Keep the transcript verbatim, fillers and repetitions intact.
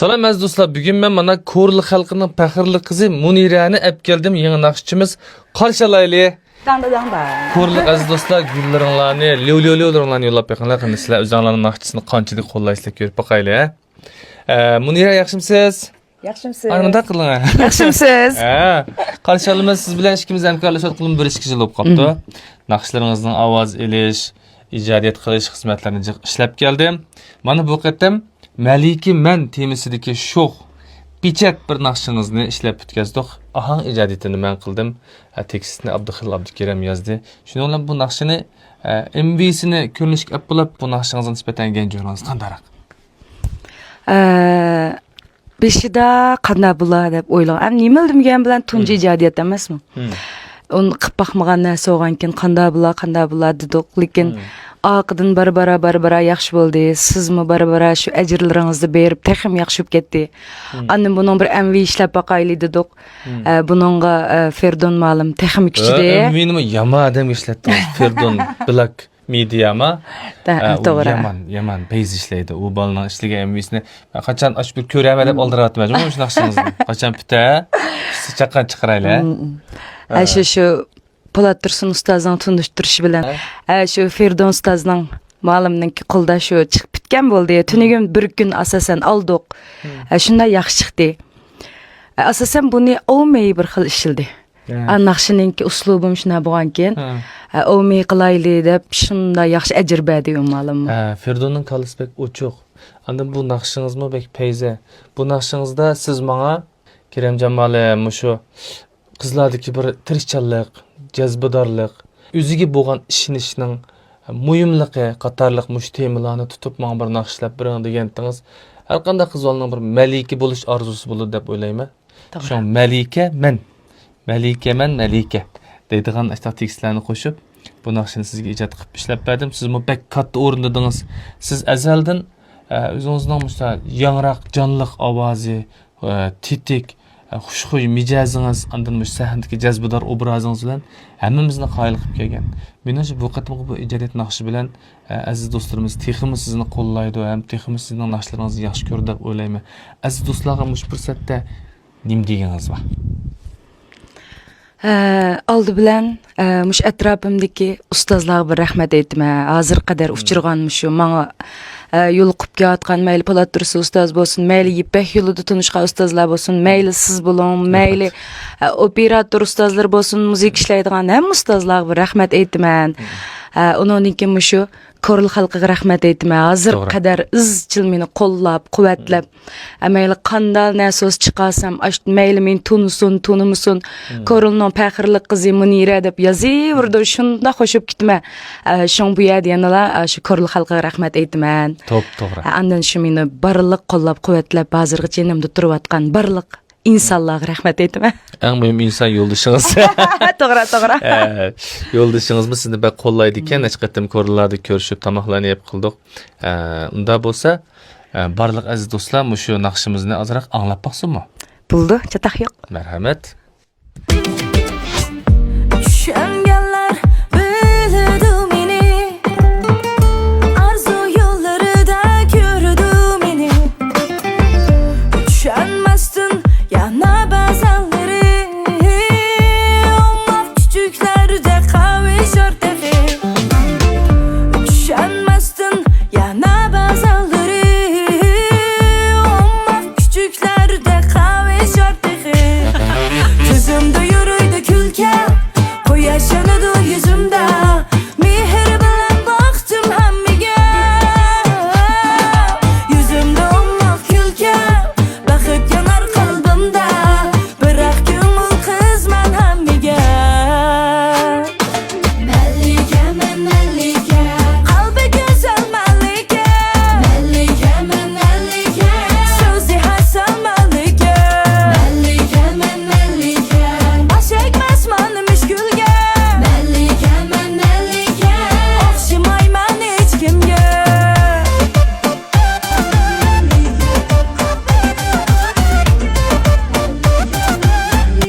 سالام ئەزىز دوستلار، بۈگۈن مەن مانا كورلا خەلقىنىڭ پەخىرلىك قىزى مۇنىرەنى ئەپ كەلدىم، يېڭى ناخشىچىمىز، قارشى ئالايلى. داڭ دا داڭ دا. كورلا ئەزىز دوستلار، گۈللىرىڭلارنى، لىۋ لىۋ لىۋلىرىڭلارنى يوللاپ بېقىڭلار، قېنى سىلەر ئۆزۈڭلارنىڭ ناخشىچىسىنى قانچىلىك قوللايسىلەر، كۆرۈپ باقايلى، ھە. ئە، مۇنىرە، ياخشىمسىز؟ ياخشىمسىز؟ ئانا، مۇنداق قىلىڭ، ھە. ياخشىمسىز؟ ھە. قارشى ئالىمەن، سىز بىلەن ئىككىمىز ھەمكارلىشىۋاتقىلى بىر ئىككى يىل بولۇپ قاپتۇ. مم. ناخشىلىرىڭىزنىڭ ئاۋاز ئېلىش، ئىجادىيەت قىلىش خىزمەتلىرىنى جىق ئىشلەپ كەلدىم. مانا بۇ قېتىم مەلىكە مەن تېمىسىدىكى شوخ، پېچەت بىر ناخشىڭىزنى ئىشلەپ پۈتكەزدۇق. ئاھاڭ ئىجادىيىتىنى مەن قىلدىم. ئە، تېكىستنى ئابدۇخېلىل ئابدۇكېرىم يازدى. شۇنىڭ بىلەن بۇ ناخشىنى، ئە، ئېمۋىسىنى كۆرۈنۈشكە ئەپ بولۇپ، بۇ ناخشىڭىزغا نىسبەتەن گەنجۈرىڭىز قانداقراق؟ ئە، بېشىدا قانداق بولا دەپ ئويلىغان. ئەمدى نېمىلا دېگەن بىلەن تۇنجى ئىجادىيەت ئەمەسمۇ؟ مم. ئۇنى قىلىپ باقمىغان نەرسە بولغانكىن، قانداق بولا، قانداق بولا دېدۇق. لېكىن مم. ئارقىدىن بارا-بارا، بارا-بارا ياخشى بولدى. سىزمۇ بارا-بارا شۇ ئەجىرلىرىڭىزدا بېرىپ، تېخىمۇ ياخشى بولۇپ كەتتى. مم. ئاندىن بۇنىڭ بىر ئەمۋى ئىشلەپ باقايلى دېدۇق. مم. ئە، بۇنىڭغا، ئە، فېردون مۇئەللىم تېخىمۇ كۈچىدى. ئە، ئەمۋىنىمۇ يامان ئادەمگە ئىشلەتتىڭىز. فېردون بلاك. مېدىياما. ھە، ئۇ توغرا. يامان، يامان پەيز ئىشلەيدۇ. ئۇ بالىنىڭ ئىشلىگەن ئەمۋىسىنى مەن قاچان ئاشۇ بىر كۆرەرمەن دەپ ئالدىراۋاتىمەن. جۇمۇ شۇ ناخشىڭىزنى. قاچان پۈتە؟ چاققان چىقىرايلى، ھە؟ ھە، شۇ، شۇ پولات تۇرسۇن ئۇستازنىڭ تونۇشتۇرۇشى بىلەن، ھە، شۇ فېردون ئۇستازنىڭ، مۇئەللىمنىڭكى قولىدا شۇ چىقىپ پۈتكەن بولدى. تۈنۈگۈن بىر كۈن ئاساسەن ئالدۇق. ھە، شۇنداق ياخشى چىقتى. ئاساسەن بۇنى ئومەي بىر خىل ئىشلىدى. ھە. ئا، ناخشىنىڭكى ئۇسلۇبىمۇ شۇنداق بولغانكىن، ھە. ئە، ئومۇمىي قىلايلى دەپ شۇنداق ياخشى ئەجىر بەردى ئۇ مۇئەللىممۇ. ھە، فېردوننىڭ كاللىسى بەك ئوچۇق. ئاندىن بۇ ناخشىڭىزمۇ بەك پەيزە. بۇ ناخشىڭىزدا سىز ماڭا، كېرەمجان مۇئەللىم، مۇشۇ قىزلاردىكى بىر تىرىشچانلىق، جەزبىدارلىق، ئۆزىگە بولغان ئىشىنىشنىڭ مۇھىملىقى قاتارلىق مۇشۇ تېمىلارنى تۇتۇپ ماڭا بىر ناخشا ئىشلەپ بېرىڭ دېگەنتىڭىز. ھەر قانداق قىز بالىنىڭ بىر مەلىكە بولۇش ئارزۇسى بولىدۇ دەپ ئويلايمەن. توغرا. شۇڭا مەلىكە مەن، مەلىكە مەن، مەلىكە دەيدىغان ئاشۇنداق تېكىستلەرنى قوشۇپ، بۇ ناخشىنى سىزگە ئىجاد قىلىپ ئىشلەپ بەردىم. سىزمۇ بەك كاتتا ئورۇندىدىڭىز. سىز ئەزەلدىن، ئە، ئۆزىڭىزنىڭ مۇشۇنداق ياڭراق، جانلىق ئاۋازى، ئە، تېتىك، ئە، خۇشخۇي مىجەزىڭىز، ئاندىن مۇشۇ سەھنىدىكى جەزبىدار ئوبرازىڭىز بىلەن ھەممىمىزنى قايىل قىلىپ كەلگەن. مېنىڭچە، بۇ قېتىمقى بۇ ئىجادىيەت ناخشا بىلەن ئە، ئەزىز دوستلىرىمىز تېخىمۇ سىزنى قوللايدۇ ھەم تېخىمۇ سىزنىڭ ناخشىلىرىڭىزنى ياخشى كۆرىدۇ دەپ ئويلايمەن. ئەزىز دوستلارغا مۇشۇ پۇرسەتتە نېمە دېگىڭىز بار؟ ئە، ئالدى بىلەن، ئە، مۇشۇ ئەتراپىمدىكى ئۇستازلارغا بىر رەھمەت ئېيتىمەن. ھازىرغا قەدەر ئۇچرىغان مۇشۇ ماڭا، ئە، يولۇقۇپ كېلىۋاتقان مەيلى پولات تۇرسۇن ئۇستاز بولسۇن، مەيلى يىپەك يولىدا تونۇشقان ئۇستازلار بولسۇن، مەيلى سىز بولۇڭ، مەيلى، ئە، ئوپېراتور ئۇستازلىرى بولسۇن، مۇزىكا ئىشلەيدىغان ھەممە ئۇستازلارغا بىر رەھمەت ئېيتىمەن. ئە، ئۇنىڭدىن كېيىن مۇشۇ كورلا خەلقىگە رەھمەت ئېيتىمەن. ھازىرغا قەدەر ئىزچىل مېنى قوللاپ، قۇۋۋەتلەپ، ئە، مەيلى قانداق نەرسە بولسا چىقارسام، ئاش-، مەيلى مېنى تونۇسۇن، تونۇمىسۇن، كورلىنىڭ پەخىرلىك قىزى مۇنىرە دەپ يازىۋېرىدۇ، شۇنداق خوش بولۇپ كېتىمەن. ئە، شۇڭا بۇ يەردە يەنىلا، ئە، شۇ كورلا خەلقىگە رەھمەت ئېيتىمەن. توپ توغرا. ئە، ئاندىن شۇ مېنى بارلىق قوللاپ، قۇۋۋەتلەپ، ھازىرغىچە يېنىمدا تۇرۇۋاتقان بارلىق ئىنسانلارغا رەھمەت ئېيتىمەن. ئەڭ مۇھىم ئىنسان يولدىشىڭىز. توغرا، توغرا. ئە، يولدىشىڭىزمۇ سىزنى بەك قوللايدىكەن. نەچچە قېتىم كورلىلاردا كۆرۈشۈپ، تاماقلارنى يەپ قىلدۇق. ئە، ئۇنداق بولسا، ئە، بارلىق ئەزىز دوستلار مۇشۇ ناخشىمىزنى ئازراق ئاڭلاپ باقسۇنمۇ؟ بولىدۇ، چاتاق يوق. مەرھەمەت.